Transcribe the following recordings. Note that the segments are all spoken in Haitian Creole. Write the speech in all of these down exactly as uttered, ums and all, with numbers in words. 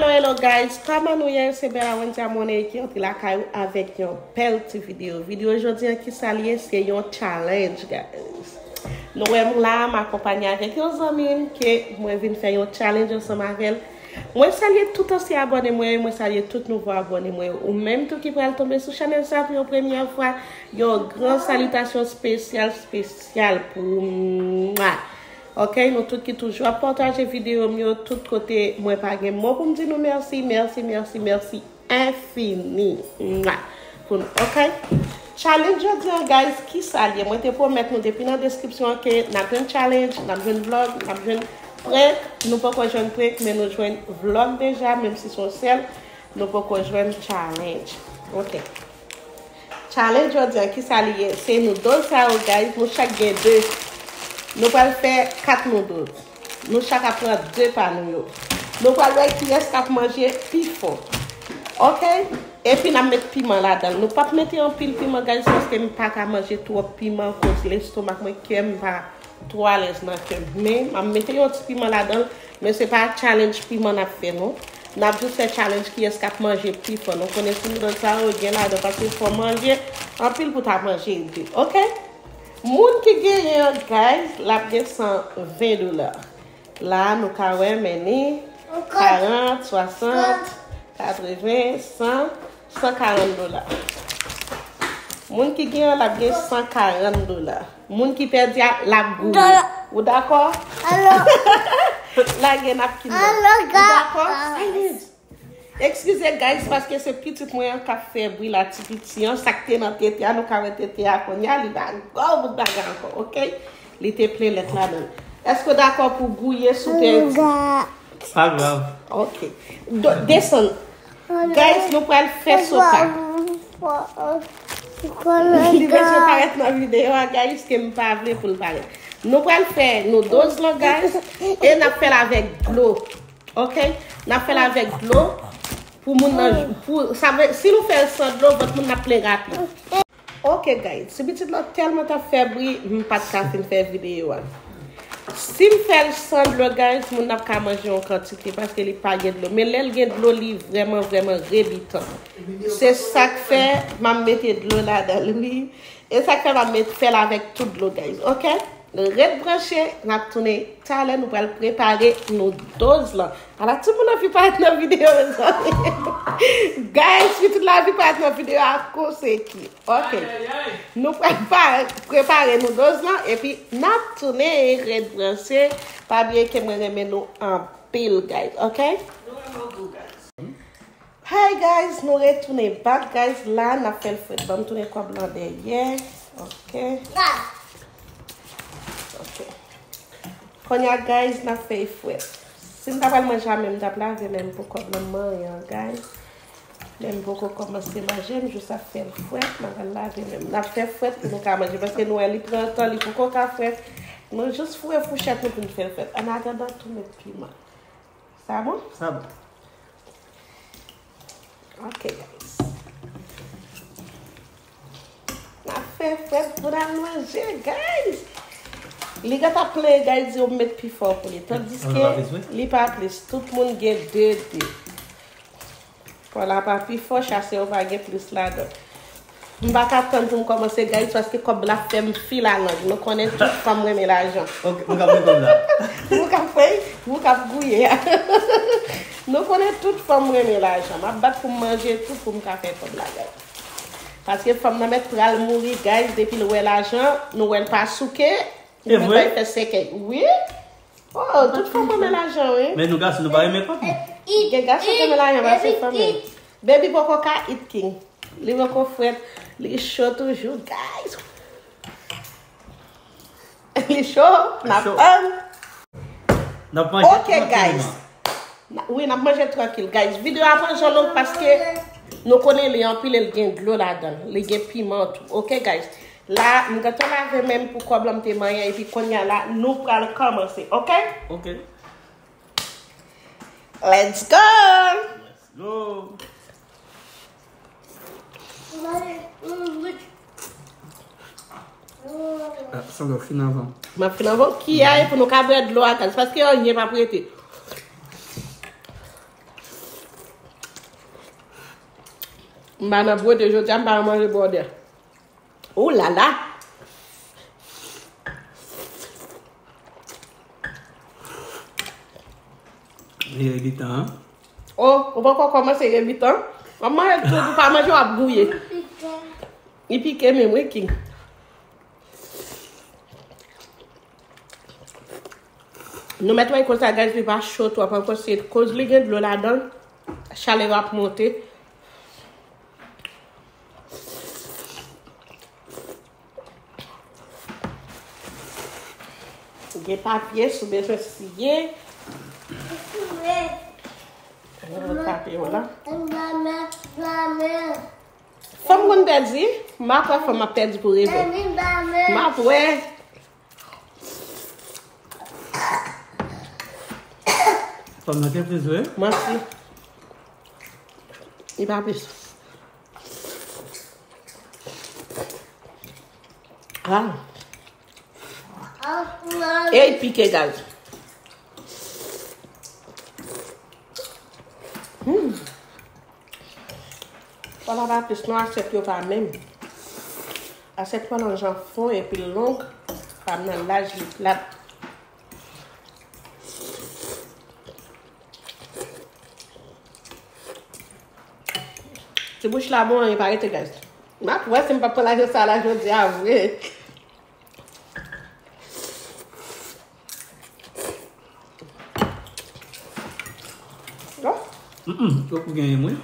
Hello, hello guys, kòman nou ye? Se Bella Wendy Amoné ki antre lakay ou avèk yon bèl ti videyo. Videyo jodi an, ki sa l ye? Se yon challenge, guys. Nou wè m la, m akonpanye avèk yon zanmi m ke mwen vin fè yon challenge ansanm avè l. Mwen salye tout ansyen abòne mwen yo, mwen salye tout nouvo abòne mwen yo. Ou menm tou ki pral tonbe sou chanèl sa pou yon premyè fwa, yon gran salitasyon espesyal, espesyal pou ou. Mwa! Ok, nou tout ki toujou ap pataje videyo m yo tout kote, mwen pa gen mo pou m di nou mèsi, mèsi, mèsi, mèsi enfini. Mwa! Pou nou, ok? Challenge jodi an, guys, ki sa l ye? Mwen te pwomèt nou depi nan deskripsyon an ke n ap jwenn challenge, n ap jwenn vlog, n ap jwenn prank. Nou poko jwenn prank, men nou jwenn vlog deja, menm si se yon sèl, nou poko jwenn challenge. Ok. Challenge jodi an, ki sa li ye? Se noodles sa yo, guys. Nou chak gen de. Nou pral fè kat noodles. Nou chak ap pran de pa nou yo. Nou pral wè kiyès k ap manje pi fò. Ok? Epi n ap met piman ladan l. Nou p ap mete anpil piman, guys, paske m pa ka manje twòp piman, koz lestomak mwen, kè m pa twò alèz nan kè m. Men, m ap mete yon ti piman ladan l, men se pa challenge piman n ap fè, non. N ap jis fè challenge kiyès k ap manje pi fò. Nou konnen ti noodles sa yo gen ladan, paske fò manje anpil pou ta manje de. Ok? Moun ki genyen an, guys, l ap gen san ven dola. La, nou ka wè, men ni karant, swasant, katreven, san, san karant dola. Moun ki gen an, l ap gen san karant dola. Moun ki pèdi a, l ap gouye. Ou dakò? Lage napkin nan. Ou dakò? Eskize, guys, paske se pitit mwen an k ap fè bri la, ti piti an. Sa k te nan tete a, nou ka wè tete a kounye a, li pa gwo bout bagay ankò, ok? Li te plen lèt ladan l. Èske w dakò pou gouye sou pèdi? Pa grav. Ok. Do- desann. Guys, nou pral fè sopa. Li bezwen parèt nan videyo a, guys, ke m pa vle pou l parèt. Nou pral fè noodles lan, guys, e n ap fè l avèk dlo. Ok? N ap fè l avèk dlo pou moun nan, pou, sa vle, si nou fè l san dlo, vant moun nan ap plen rapid. Ok, guys, si pitit lan tèlman t ap fè bri, m pa t ka fin fè videyo a. Si m fè l san dlo, guys, moun nan ap ka manje yon kantite paske li pa gen dlo. Men lè l gen dlo, li vrèman, vrèman rebitan. Se sa k fè m ap mete dlo ladan l, wi. E sa k fè m ap met, fè l avèk tout dlo, guys. Ok? Ret branche, n ap tounen talè, nou pral prepare noodles lan. Ala timoun anvi parèt nan videyo, mezanmi. Guys, pitit la anvi parèt nan videyo a, konseki. Ok. Nou pral pa- prepare noodles lan, epi n ap tounen, ret branche. Pa bliye ke mwen renmen nou anpil, guys. Ok? Hey guys, nou retounen back, guys. La n ap fè l frèt. Ban m tounen kòb lan dèyè. Ok. Ok. Kounye a, guys, n ap fè l frèt. Si m ta pral manje a menm, m t ap lave men m pou kòb lan manyen an, guys. Men m poko kòmanse manje, m jis ap fè l frèt, m ap lave men m. N ap fè frèt pou nou ka manje, paske nou wè li pran tan, li poko ka frèt. Nou jis foure fouchèt nou pou n fè l frèt. Annatandan, tou met piman. Sa bon? Sa bon. Ok, guys. N ap fè frèt pou n al manje, guys. Li gentan plen, guys, yo met pi fò pou li. Tandiske li pa plis. Tout moun gen de de. Fò la pa pi fò, chase yo pa gen plis ladan. M pa ka tann pou m kòmanse, guys, paske kòb la fè m fil a lang. Nou konnen tout fanm renmen lajan. Ok, mwen k ap pran kòb la. Mwen k ap pran, mwen k ap gouye a. Nou konnen tout fanm renmen lajan. M ap bat pou m manje tou pou m ka fè kòb la, guys. Paske fanm nan mèt pral mouri, guys, depi l wè lajan, nou wè l pa souke, li mèt bay fè sèkèy. Wi. Oh, tout fanm renmen lajan, wi. Men nou gason, nou pa renmen kòb. Gen gason ki renmen lajan pase fanm yo. Baby poko ka eat king. Li poko frèt, li cho toujou, guys. Li cho, n ap tann. N ap manje. Ok, guys. Wi, n ap manje trankil, guys. Videyo a pa jan long paske nou konnen li anpil e l gen dlo ladan l. Li gen piman tou. Ok, guys. La, m gentan lave men m pou kòb lan m te manyen, epi kounye a la, nou pral kòmanse, ok? Ok. Let's go! Let's go! Ah, sanble w fin anvan. M ap fin anvan. Ki a e pou nou ka bwè dlo a, guys, paske anyen p ap rete. M pa nan bwode jodi a, m pa manje bwode. Ou la la. Li rebitan, an. Oh, ou poko kòmanse rebitan? W ap manje tout, ou pa manje, w ap gouye. Li pike menm, wi, King. Nou mèt wè konsa, guys, li pa cho twòp ankò, se koz li gen dlo ladan l, chalè yo ap monte. Gen papye, si w bezwen siye. Papye w la. Fanm konn pèdi, m ap wè fanm ap pèdi pou revè. M ap wè. Fanm nan te plis vre. Manti. Li pa plis. Ah. E l pike, guys. Hmm. Fò la pa plis non, asyèt yo pa menm. Asyèt mwen nan jan fon epi long, pa m nan laj, li plat. Ti bouch la bon, li pa rete, guys. M ap wè si m p ap pran lajan sa la jodi a vre. Oh. Mm, mm, fòk ou genyen mwen.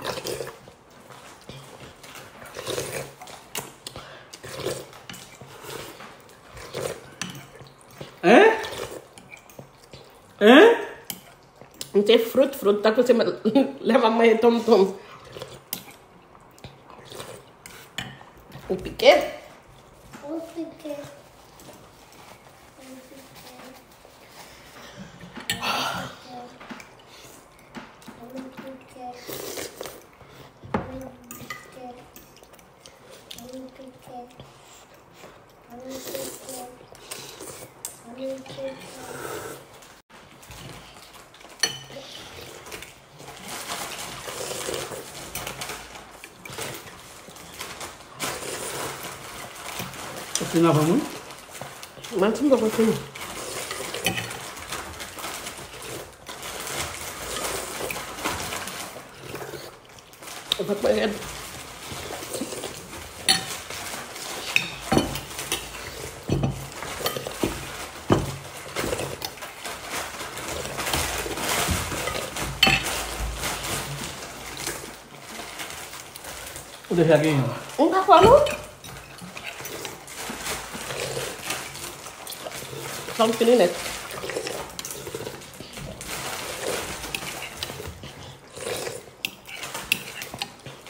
Hein? Hein? M te frout, frout, tankou se mwen, lè m ap manje tonmtonm. Ou pike? Ou pike. Ou pike. Ou fin avan mwen? Manti, m poko fini. Vant mwen rèd. Ou deja gen yon. M pa kwè non. Sa m fini nèt.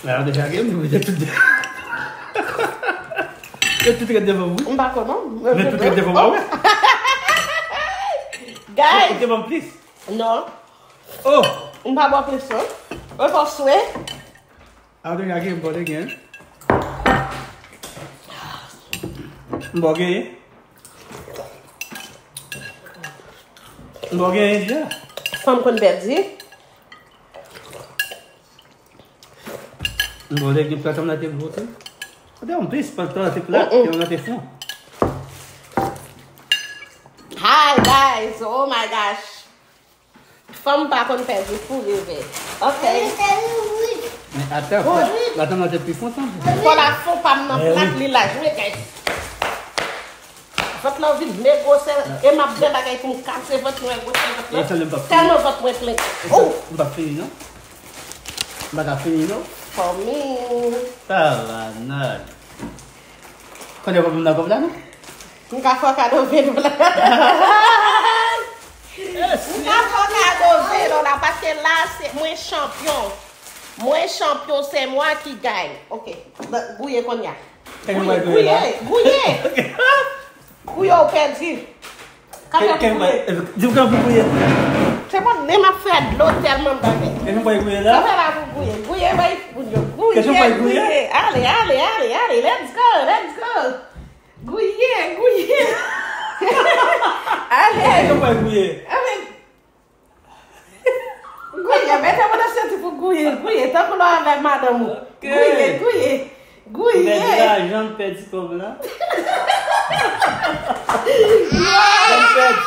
Lè a deja gen, men yo tout, yo tout ret devan mwen. M pa kwè non. Men tout ret devan mwen, wi. Guys. Ou te ban m plis? Non. Oh. M pa ba w plis non. Ou fò swe. A, ou deja gen, m ba w deja. M ba w genyen. M ba w genyen deja. Fanm konn pèdi. Bon, lè gen plat, m la te gwo tou. Kote yon plis, plat la te plat, yon la te fon. Hi guys, oh my gosh. Fanm pa konn pèdi pou revè. Ok. Men atan, plat la te pi fon tanpou. Fò la fon pa m nan plat li la jwe guys. Vant lan vin negosye, e m ap gen bagay pou m kase vant mwen, gwosè vant lan. Tèlman vant mwen plen. Oh! M p ap fini non. M pa ka fini non. For me. Tabarnak. Konnen w ap vin nan kòb la non? M ka fè w kado velo la. M ka fè w kado velo la, paske la, se mwen chanpyon. Mwen chanpyon, c'est moi qui gagne. Ok. Gouye kounye a. Gouye, gouye, gouye. Gouye, ou pèdi. Kafè pou gouye. Di m kafè pou gouye. Se bon, men m ap fè dlo tèlman m pa fè. Kafè pou gouye la. Kafè la pou gouye. Gouye, bay pou yo. Gouye, gouye. Ale, ale, ale, ale. Let's go, let's go. Gouye, gouye. Ale. Kafè pou gouye. Gouye, mete mwen nan senti pou gouye. Gouye, tankou lè w avèk madanm ou. Gouye, gouye, gouye. M pèdi lajan, m pèdi kòb la. M pèdi.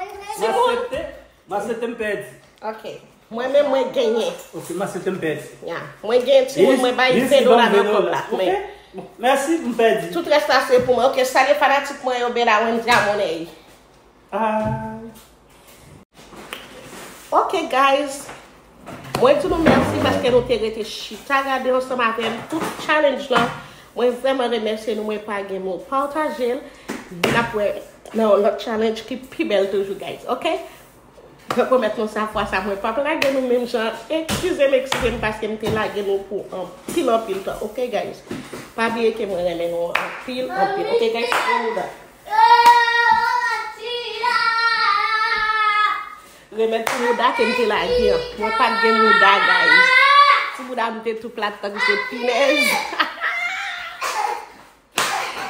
M aksepte. M aksepte m pèdi. Ok. Mwen menm mwen genyen. Ok, m aksepte m pèdi. Ya. Mwen genyen timoun mwen bay ven dola nan kòb la. Ok. Mèsi, m pèdi. Tout rès la se pou mwen. Ok, salye fanatik mwen yo, Bella Wendy a money. Ah. Ok guys, mwen di nou mèsi paske nou te rete chita gade ansanm avè m tout challenge lan. Mwen vrèman remèsye nou, mwen pa gen mo. Pataje l. N ap wè nan yon lòt challenge ki pi bèl toujou guys, ok? Mwen pwomèt nou sa fwa sa mwen p ap lage nou menm jan. Eskize m, eskize m paske m te lage nou pou anpil anpil tan, ok guys? Pa bliye ke mwen renmen nou anpil anpil, ok guys? Remèt pou mouda ke m te lage an. Mwen pa t gen mouda, guys. Ti mouda m te tou plat tankou se pinèz.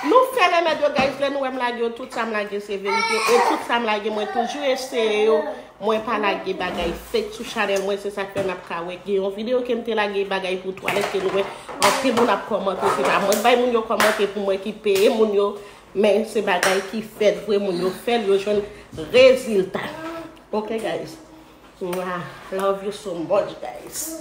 Nou fè remèd yo, guys. Lè nou wè m lage yo, tout sa m lage se verite. E tout sa m lage, mwen toujou eseye yo. Mwen pa lage bagay fake sou chanèl mwen. Se sa k fè n ap ka wè gen yon videyo ke m te lage bagay pou twalèt ke nou wè anpil moun ap kòmante. Se pa mwen k bay moun yo kòmante, pou mwen ki peye moun yo. Men se bagay ki fèt vre, moun yo fè l, yo jwenn rezilta. Ok guys. Mwah. Love you so much guys.